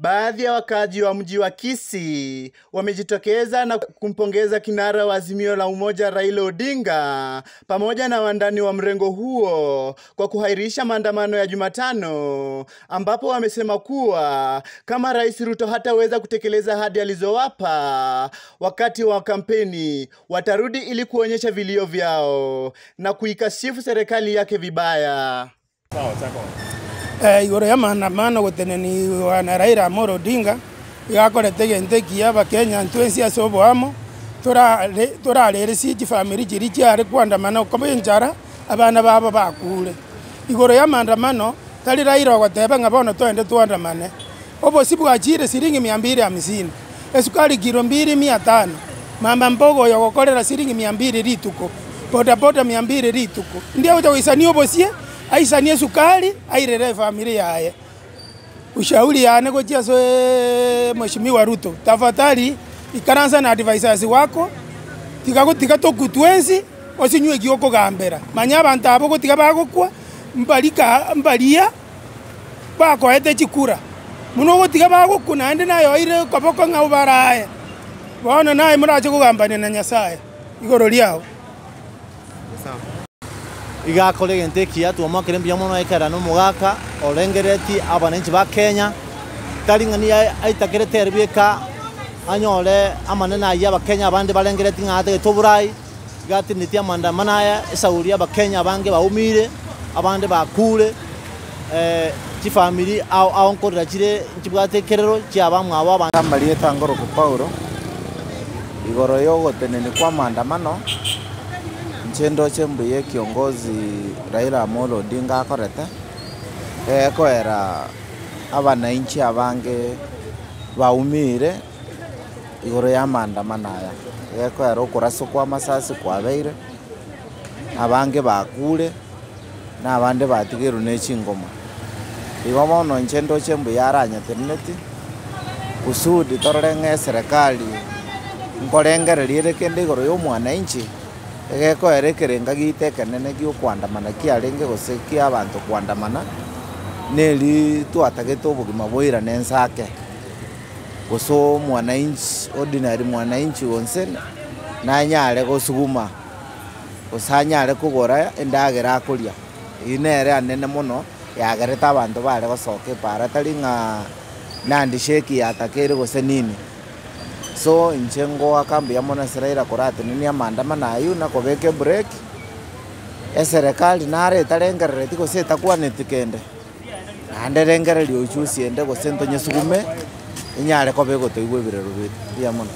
Baadhi ya wakaaji wa mji wa Kisii wamejitokeza na kumpongeza kinara wa Azimio la Umoja Raila Odinga pamoja na wandani wa mrengo huo kwa kuhairisha maandamano ya Jumatano, ambapo wamesema kuwa kama Rais Ruto hataweza kutekeleza ahadi alizowapa wakati wa kampeni, watarudi ili kuonyesha vilio vyao na kuikashifu serikali yake vibaya. Igoro y'amaandamano goteneniwa na Raila Amolo Odinga, iga akorete egento ekiya abakenya ntwensi ase oboamo, torare torareresie chifamiri chiria chiare koandamana koba enchara, abana babo bakure. Igoro y'amaandamano, tari Raila ogoteba ng'a bono toende toandamane, obosie bwachire siringi mia mbili hamsini, esukari kilo mbili mia tano, mama mboga oyo ogokorera siringi mia mbili rituko, bodaboda mia mbili rituko, ndi agocha goisania obosie, Aisanie esukari, airere efamiri yaye. Ushauri yane gochia ase Mheshimiwa Ruto, tafadhali ikaransa na advisors wako, tiga gotiga tokwe twensi, osinywe eki okogambera. Manya abanto aba ogotiga bagokwa, mbari ka mbaria bakoete chikura. Buna ogotiga bagokwa naende naye oire koboko ng'a obarae. Bono naye morache kogambania na Nyasaye igoro riao. Iga akore egento ekiya, twamoakera mbuya mono ekero nomogaka orengereretie abananchi ba Kenya, tari ng'a nigo aitakerete ere bweka anyore amanene ayio abakenya abande barengereretie ng'a atagete oborai, iga ateneneti amaandamano aya, esauri y'abakenya abange baumire, abande bakure, chifamiri ao ao nkorera chire nchibwate ekerero chi'abamwabo abanto. Amarieta ngoroku Paulo, igoro y'ogotenenia kw'amaandamano. Inche ndoche mbuya ekiongozi Raila Amolo Odinga akorete, egekoera abanainchi abange baumire igoro ya amaandamano aya. Egekoera okoraswa kwa amasasi kwabeire, abange bakure, na abande batigerwe ne chingoma. Igo bono inche ndoche mbuya aranyeteneneti, kusudi torore ng'a eserekari nkorengereria ere kende igoro ya omwananchi, egekoera ekerenga giaito ekenene gia okoandamana kiarenge gose kia abanto koandamana, neri twatagete obogima boirane ense ake, gose omwananchi ordinary mwananchi onse nanyare gosuguma. gose anyare kogora endagera akoria. Eyio nere anene mono yagerete abanto bare gosoka epaara tari ng'a nandisheki yatakeire gose nini. So inche ngoaka mbuya mono ase Raila koratenenia amaandamano ayio na kobeka ebreak, eserekari naro etarengerereti gose etakwaneti kende, naende rengereria uchusi ende gose ntonyesugume, enyare koba egotoigwa ebirero biaito. Mbuya mono.